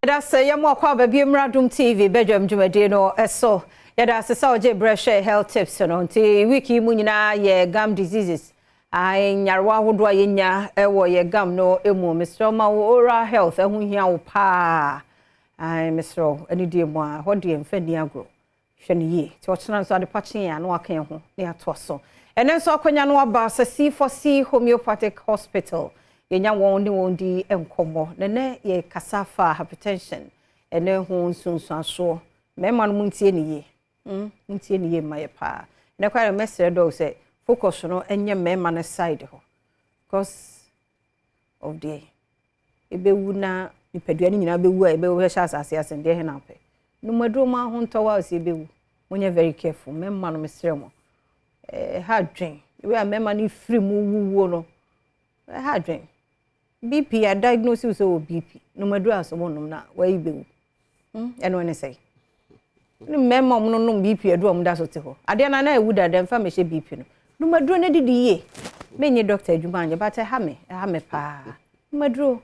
Yɛda sɛ yɛmu akɔ aba bi mmra Adom TV badwam dwumadie no so. Yɛda ase sɛ ɔgye berɛ hwɛ health tips no. Nti week yi mu nyinaa yɛ gum diseases. Nyarewa ahodoɔ a yɛnya wɔ yɛ gum no mu. Mesrɛ ma wo oral health ɛho hia wo paa. Mesrɛ wo ɛne deɛ mu a ɛhɔ deɛ mfa ni agorɔ. Hwɛ no yie. Nti ɔkyena nso ade pakye a na waka yɛn ho na yɛatoa so. Ɛnɛ nso akonnwa no aba sɛ C4C Homeopathic Hospital. Yɛnya wɔn ne wɔn di nkɔmmɔ. Nɛnɛ yɛkasa fa hypertension ɛne ho nsunsuansoɔ. Mmarima no mu ntie ne yie. Ntie ne yie mma yɛ paa. Ɛnɛ kwan mɛsrɛ dɔw sɛ focus no ɛnyɛ mmarima no side hɔ. Because of the ɛbɛwu na nipadua no nyinaa bɛwu a ɛbɛwu hɛhyɛ asase ase deɛ hɛn apɛ. Numaduro mu ahontɔ wa ɔsi ɛbɛwu. Monyɛ very careful. Mmarima no mesrɛ mo. Ɛha adwen. Ebi a mmarima no firi mu wuwuo no. Ɛha adwen. BP a diagnose sɛ wɔ BP. Numaduro a sɛ wɔnom na wɔayi bɛwu. Ɛno ne sɛ. Ne mmarima ɔmo nom BP aduro a ɔmo da so te hɔ. Adeɛ no na ɛwu dada mfa mehyɛ BP no. Numaduro no didi yie. Menyɛ doctor adwuma anyɛ but ɛha me paa. Numaduro.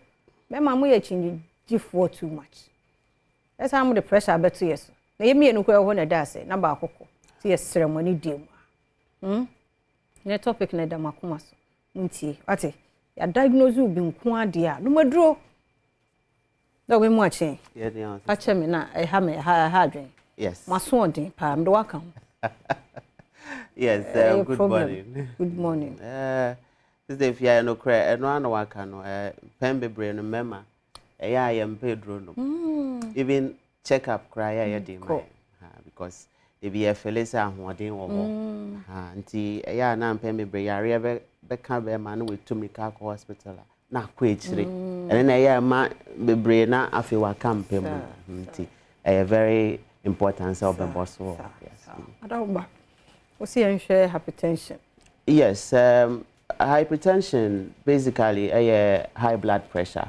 Mmarima mo yɛ kyingyigyifoɔ too much. Ɛsan mo de pressure abɛto yɛ so. Na yɛ mmienu koraa wɔ hɔ na ɛda ase na baako kɔ. Nti yɛsrɛ mo ani die mu. Ne topic na ɛda mo akoma so. Montie. Wate? Yɛadiagnose wo bi nko adeɛ a numaduro. Na wɔn mu akyɛn. Akyɛ me na ɛha me ɛha adwen. Yes. Maso ɔden paa mede waka ho. Yes, good problem. Morning. Good morning. Sister Fia no kra ɛno ano waka no pɛn bebree no mmarima ɛyɛ a yɛmpɛ aduro no. Even check up koraa yɛ yɛ den ma yɛn. Because ebi yɛ feel sɛ ahoɔden wɔ hɔ. Ha, nti ɛyɛ a na mpɛn bebree yareɛ bɛ bɛka bɛrima no wɔtu mirika akɔ hospital a na akɔ akyire. Ɛno na ɛyɛ ma bebree na afei waka mpɛ mu. Nti ɛyɛ very important sɛ ɔbɛbɔ so wɔ. Yes. Adawba. Wosi yɛnhwɛ hypertension. Yes, hypertension basically ɛyɛ high blood pressure.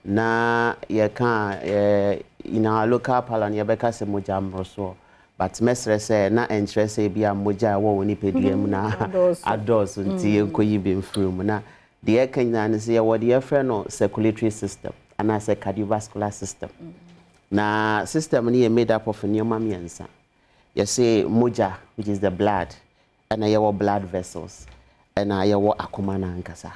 Na yɛka in our local parlance yɛbɛka sɛ mogya mmorosoɔ. But mɛsrɛ sɛ na ɛnkyerɛ sɛ ebi a mogya a ɛwɔ wɔ nipadua mu na adɔɔso nti yɛnkɔyi bi mfiri mu. Na deɛ ɛka nyinaa ne sɛ yɛwɔ deɛ yɛfrɛ no circulatory system anaasɛ cardiovascular system. Na system no yɛ made up of nneɛma mmiɛnsa. Yɛsɛ mogya, which is the blood, ɛna yɛwɔ blood vessels, ɛna yɛwɔ akoma no ankasa.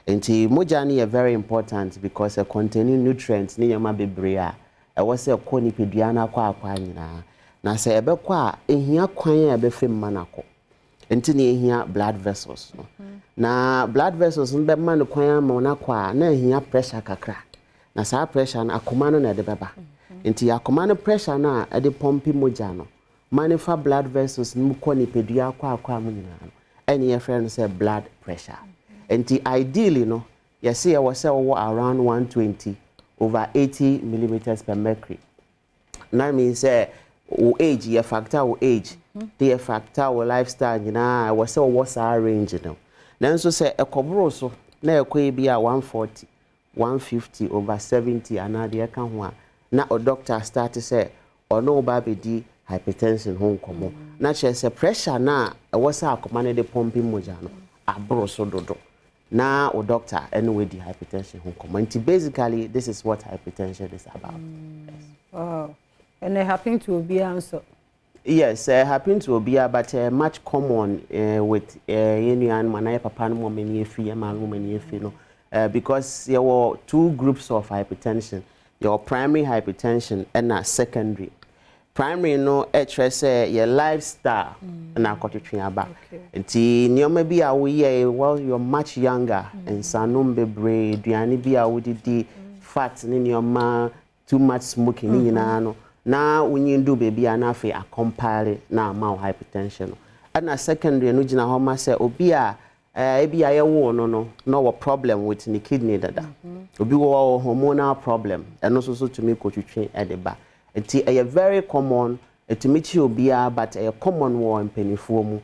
Nti mogya no yɛ very important because ɛ contain nutrients ne nneɛma bebree a ɛwɔ sɛ ɛkɔ nipadua no akɔ akɔ nyinaa. Na sɛ ɛbɛkɔ a, ehia kwan a ɛbɛfɛ mu ma no akɔ. Nti na ehia blood vessels no. Na blood vessels no bɛma no kwan ama no akɔ a, na ehia pressure kakra. Na saa pressure no, akoma no na ɛde bɛba. Nti akoma no pressure no a ɛde pump mogya no ma ne fa blood vessels no mu kɔ nipadua akɔ akɔ mu nyinaa no, ɛne yɛfrɛ no sɛ blood pressure. Nti ideally no, yɛse yɛwɔ sɛ wɔwɔ around 120 over 80 millimeters per mercury. Na mean sɛ wo age, yɛ factor wo age de yɛ factor wo lifestyle nyinaa, ɛwɔ sɛ wɔwɔ saa range no. Nanso sɛ ɛkɔboro so na ɛkɔ yi bi a 140, 150 over 70 anaa deɛ ɛka ho a, na o doctor start sɛ ɔno wo ba abɛdi hypertension ho nkɔmmɔ, na kyerɛ sɛ pressure na ɛwɔ sɛ akoma no de pump mogya no aboro so dodo, na o doctor ɛne wadi hypertension ho nkɔmmɔ. Nti basically this is what hypertension is about. Yes. Wow. And it happen to obiara nso. Yes, happen to obiara, but much common with yɛn nuanom anaa yɛ papa no mu ɔmo ani efi, yɛ maame mu ani efi no, because yɛwɔ two groups of hypertension. Yɛwɔ primary hypertension ɛna secondary. Primary no ɛkyerɛ sɛ yɛ lifestyle ɛna akɔtwetwe aba. Nti nneɛma bi a woyɛ while you're much younger, nsanom bebree, aduane bi a wodidi, fat ne nneɛma, too much smoking ne nyinaa no, na wonyin du baabi a na afei acompile na ama wo hypertension no. Ɛna secondary no gyina hɔ ma sɛ obi a ebi a yɛwoo no na ɔwɔ problem with ne kidney dada. Obi wɔ hormonal problem, ɛno nso so tumi kɔtwitwe ɛde ba. Nti ɛyɛ very common, ɛtumi kyi obiara, but ɛyɛ common wɔ mpanimfoɔ mu.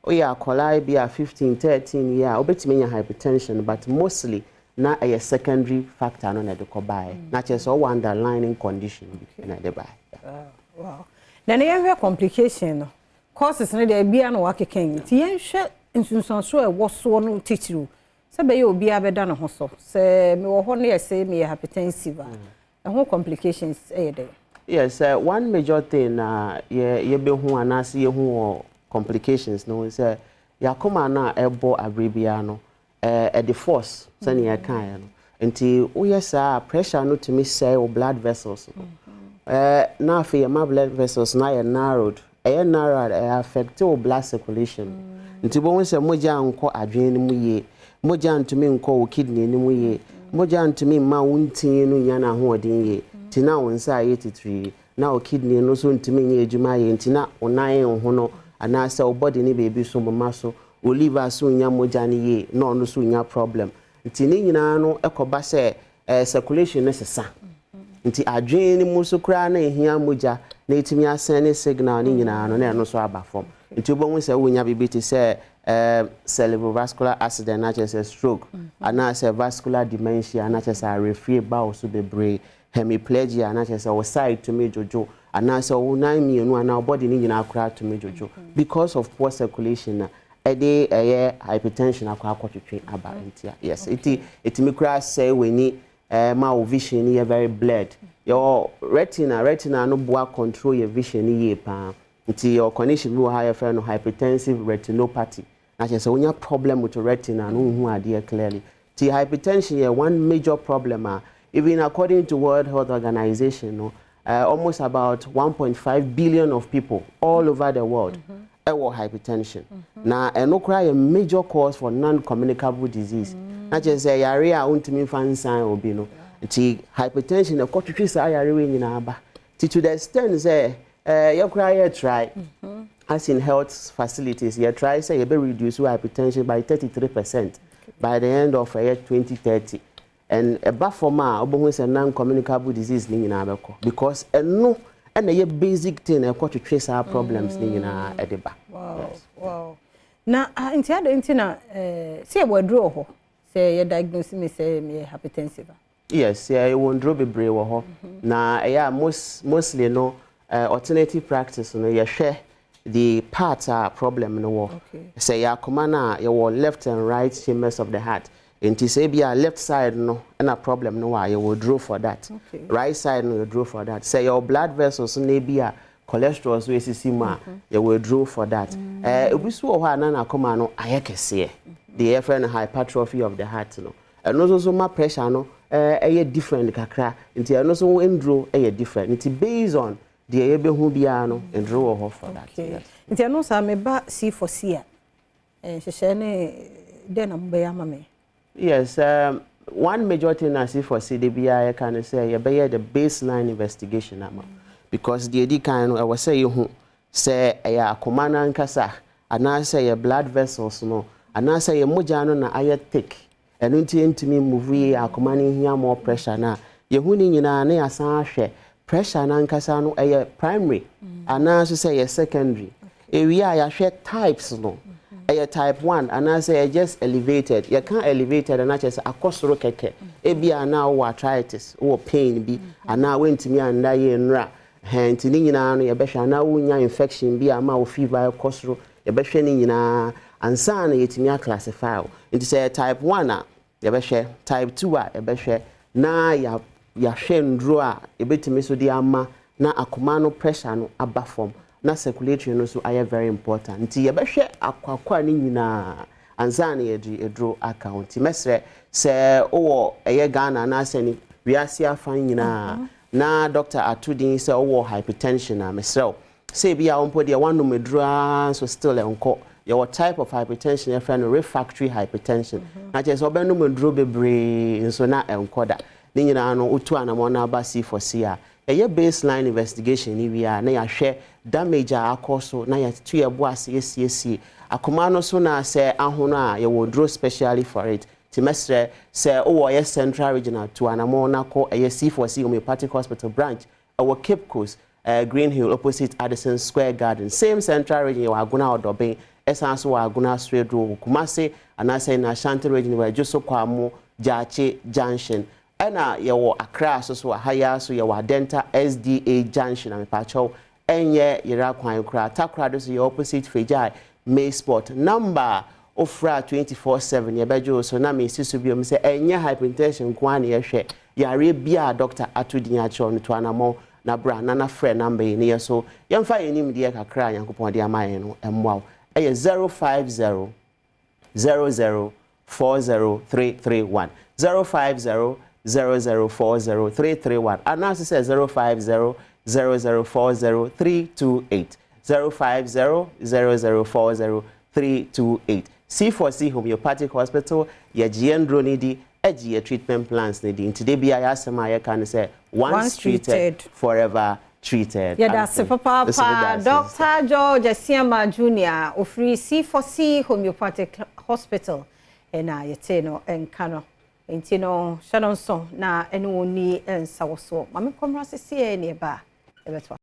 Woyɛ akwadaa bi a 15, 13 year a, wobɛtumi anya hypertension, but mostly na ɛyɛ secondary factor no na ɛde kɔ baeɛ. Na kyerɛ sɛ ɔwɔ underlying condition bi na ɛde baeɛ. Wow. Na ne yɛnhwɛ complication no. Causes no deɛ ebia na wakeka yi. Nti yɛnhwɛ nsunsuansoɔ a ɛwɔ soɔ no titiriw. Sɛ bɛyɛ obiara bɛda ne ho so. Sɛ mewɔ hɔ no yɛ sɛ meyɛ hypertensive a, Ɛho complications ɛyɛ dɛ? Yes, one major thing na yɛbɛhu anaasɛ yɛhu wɔ complications no sɛ yɛakoma no a ɛbɔ abere biara no, ɛde force sɛnea yɛkaeɛ no. Nti woyɛ saa, pressure no tumi sɛe wo blood vessels no. Na afei yɛma blood vessels no ayɛ narrowed. Ɛyɛ narrowed, ɛyɛ affect wo blood circulation. Nti wobɛhu sɛ mogya nkɔ adwene no mu yie, mogya ntumi nkɔ wo kidney no mu yie, mogya ntumi mma wo ntin no nya n'ahoɔden yie. Nti na wo nsa ayɛ titiri, na wo kidney no nso ntumi nyɛ adwuma yie, nti na wo nan ho no anaasɛ wo body ne baabi so moma so, wo liver so nya mogya no yie, na ɔno nso nya problem. Nti ne nyinaa no ɛkɔba sɛ circulation no sesa. Nti adwene no mu nso koraa na ehia mogya na etumi asɛn ne signal ne nyinaa no, na ɛno nso aba fam. Nti wobɛhu sɛ wonya biribi te sɛ cerebrovascular accident, na kyerɛ sɛ stroke, anaasɛ vascular dementia, na kyerɛ sɛ arefie ba wo so bebree, hemiplegia, na kyerɛ sɛ wo side tumi dwodwo anaasɛ wo nan mmienu anaa wo body ne nyinaa koraa tumi dwodwo because of poor circulation na ɛde ɛyɛ hypertension akɔtwetwe aba. Nti yes, nti ɛtumi koraa sɛe w'ani, ma wo vision no yɛ very blurred. Yɛwɔ retina. Retina no boa control yɛ vision no yie paa. Nti yɛwɔ condition bi wɔ ha yɛfrɛ no hypertensive retinopathy, na kyerɛ sɛ wonya problem with retina no, wohu adeɛ clearly. Nti hypertension yɛ one major problem a even according to World Health Organization no, almost about 1.5 billion of people all over the world ɛwɔ hypertension. Na ɛno koraa yɛ major cause for non-communicable disease, na kyerɛ sɛ yare a wontumi mfa nsan obi no. Nti hypertension ɛkɔtwitwi saa yare wei nyinaa ba. Nti to the extent sɛ yɛ koraa yɛ try as in health facilities, yɛ try sɛ yɛbɛ reduce hypertension by 33% by the end of 2030, and ɛba fam a, wobɛhu sɛ non-communicable disease ne nyinaa bɛkɔ, because ɛno ɛna ɛyɛ basic thing na ɛkɔtwitwi saa problems ne nyinaa ɛde ba. Wow. Na nti ade nti na sɛ yɛwɔ aduro wɔ hɔ sɛ yɛ diagnose me sɛ meyɛ hypertensive a? Yes, yɛwɔ nduro bebree wɔ hɔ. Na ɛyɛ a mostly no, alternative practice no, yɛhwɛ the part a problem no wɔ. Sɛ yɛ akoma no a, yɛwɔ left and right chambers of the heart. Nti sɛ ebi a left side no ɛna problem no wɔ a, yɛwɔ duro for that. Right side no, yɛ duro for that. Sɛ yɛwɔ blood vessels no ebi a cholesterol so esisi mu a, yɛwɔ duro for that. Ebi nso wɔ hɔ a na n'akoma no ayɛ kɛseɛ, deɛ yɛfrɛ no hypertrophy of the heart no. Ɛno nso so ma pressure no ɛyɛ different kakra, nti ɛno nso nduro ɛyɛ different. Nti based on deɛ yɛbɛhu biara no, nduro wɔ hɔ for that. Yes. Nti ɛno saa, meba C for C a, nhyehyɛ ne dɛn na mobɛyɛ ama me? Yes, one major thing na C for C de biara yɛka no sɛ yɛbɛyɛ the baseline investigation ama, because deɛ edi kan no, ɛwɔ sɛ yɛhu sɛ ɛyɛ akoma no ankasa anaasɛ yɛ blood vessels no anaasɛ yɛ mogya no na ayɛ thick, ɛno nti ntumi move yie, akoma no hia more pressure. Na yɛhu ne nyinaa na yɛasan ahwɛ pressure no ankasa no, ɛyɛ primary anaasɛ sɛ ɛyɛ secondary. Ewie a, yɛahwɛ types no, ɛyɛ type 1 anaasɛ ɛyɛ just elevated. Yɛka elevated anaa kyerɛ sɛ akɔ soro kɛkɛ. Ebi anaa wowɔ arthritis, wowɔ pain bi anaa wontumi anda yie nnora hɛn. Nti ne nyinaa no yɛbɛhwɛ, anaa wonya infection bi ama wo fever ɛkɔ soro, yɛbɛhwɛ ne nyinaa ansa na yɛtumi aclassify wo. Nti sɛ ɛyɛ type 1 a, yɛbɛhwɛ, type 2 a, yɛbɛhwɛ, na yɛahwɛ nduro a yɛbɛtumi so de ama na akoma no pressure no aba fam na circulatory no nso ayɛ very important. Nti yɛbɛhwɛ akwakwa no nyinaa ansa na yɛde aduro aka ho. Nti mɛsrɛ sɛ wowɔ ɛyɛ Ghana anaasɛ ne wiase afa nyinaa na doctor ato din sɛ wowɔ hypertension a, mesrɛ wo sɛ ebi a wo mpo deɛ woanom aduro ara nso still ɛnkɔ. Yɛwɔ type of hypertension yɛfrɛ no refractory hypertension, na kyerɛ sɛ wobɛnom aduro bebree nso na ɛnkɔ da. Ne nyinaa no, wotu anammɔn no aba C for C a, ɛyɛ baseline investigation ni wie a, na yɛahwɛ damage a akɔ so na yɛatu yɛ bo ase yɛsiesie akoma no so. Na sɛ ahono a, yɛwɔ duro specially for it. Nti mɛsrɛ sɛ wowɔ ɛyɛ Central Regional, tu anammɔn na kɔ ɛyɛ C for C Homeopathic Hospital branch ɛwɔ Cape Coast, Green Hill, opposite Addison Square Garden. Same Central Region, yɛwɔ Agona Ɔdɔbɛn, ɛsan so wɔ Agona Swedru, wɔ Kumase anaasɛ in Ashanti Region wɔ Adwo Kwamo Gyaakye Junction, ɛna yɛwɔ Accra so aha yi so yɛwɔ Adenta SDA Junction. Amepakyɛw, ɛnyɛ yɛrɛ kwan koraa. Takoradi so yɛ opposite Fegyae May Sport. Number ofra 24/7 yɛbɛgye wo so. Na mesi so biom sɛ ɛnyɛ hypertension nko ara na yɛhwɛ. Yareɛ biara a dɔkta ato din akyerɛ wo no, tu anammɔn na bra na na frɛ number yi na yɛ so yɛmfa yɛn nimdeɛ kakra a Nyankopɔn de ama yɛn no mmoa wo. Ɛyɛ 050 00 40331, 050 00 40331 anaasɛ sɛ 050 00 40328, 050 00 40328. C4C Homeopathic Hospital, yɛgye yɛn nnuro no di, gye yɛn treatment plans no di. Nti da biara yɛn asɛm a yɛka ne sɛ, once treated, forever treated. Yɛda ase papaapa, Dr. George Asiamah Junior, ofiri C4C Homeopathic Hospital, ɛna yɛte no nka no. Nti no, hyɛ no nso na ɛne wo ni nsa wɔ so. Ma me nkɔmmra seesei ne ɛba. Ɛbɛtoa.